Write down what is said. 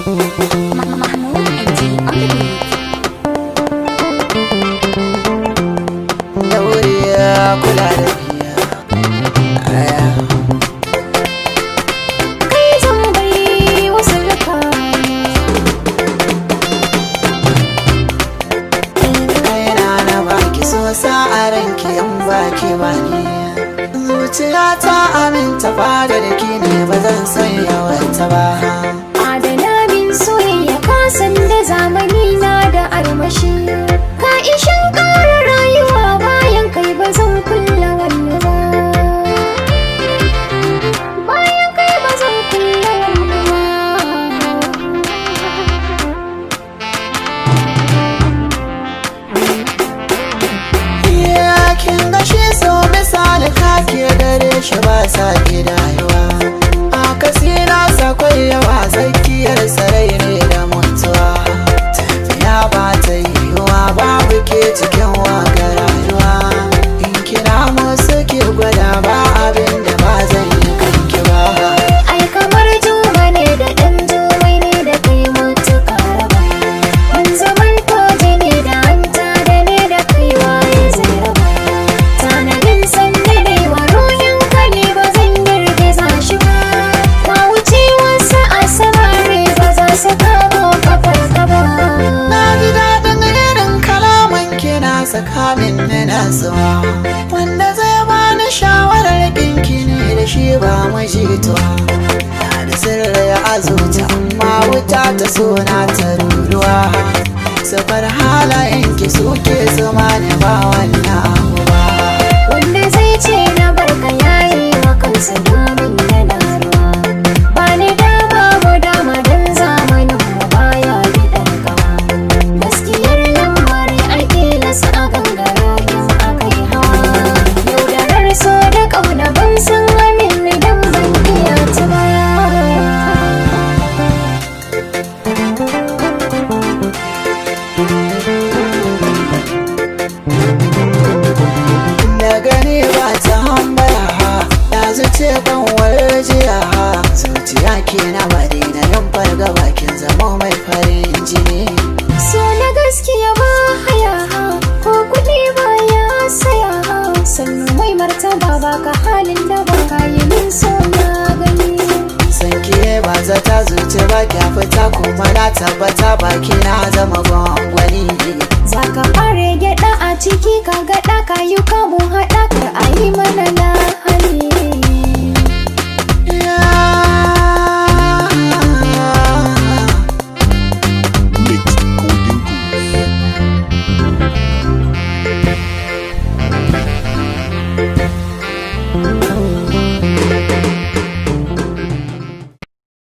Mahmoud MG on the beat. Dauriya, kula da biya aya. Kai zan bai wasu raka. Kaina na baki, so sa a ranki in baki bani. Zuciya ta aminta, fada da ki ne, ba zan san yawanta ba. Adana min soyayya, ka san da zamani na da armashi. Ka ishin ƙara rayuwa, bayan kai ba zan kulla wani ba. Bayan kai ba zan kulla wani ba. Ya kin ga shi so, misali kake gare shi ba sa gidayewa. Akasi na sakwai yawa, tsakiyar sarai ne da mutuwa. Tafiya ba ta yiwuwa babu ke cikin waga rayuwa. In kira musu ke gwada, ba abin da ba zan yi kanki ba. Ai kamar juma ne da ɗan jumai ne da kai mutuka raba. Mun zaman koje ne da hanta da ne da kai, waye zai raba. Tanadin sanne ne wa ruhin ka ne, ba zan girgiza shi ba. Ka wuce wasu a samari, ba za su kamo kafar ka ba. Na ji daɗin irin kalaman kina tsakanin na nasuwa. Wanda zai bani shawarar kinki ne da shi ba majituwa. Na da sirri a zuci, amma wuta ta so na ta ruruwa. Safar halayen ki suke zama ne, ba wannan abu ba. Wanda zai ce na barka yayi wa kansa, domin yana ruwa. Ba ni dama mu dama, don zamanin mu baya biɗar kawa. Gaskiyar lamari ake lasa a gangara in akai hawa. Yaudarar so da ƙauna ban san amin dan ban iya ta ba. Da gani ba ta hambara, ya zuce kanwar jiya. Zuciya ke na bari na yin fargaba, kin zama mai farin jini. So na gaskiya ba haya, ko kuɗi ba ya saya. Sannu mai martaba, baka halin da baka yi min, so na gani. San ki ba zata zuci ba kya fita, kuma na tabbata baki na zama gwangwani. Za ka fara gyaɗa a ciki, ka gaɗa ka yi kamun haɗa kar a yi mana lahani.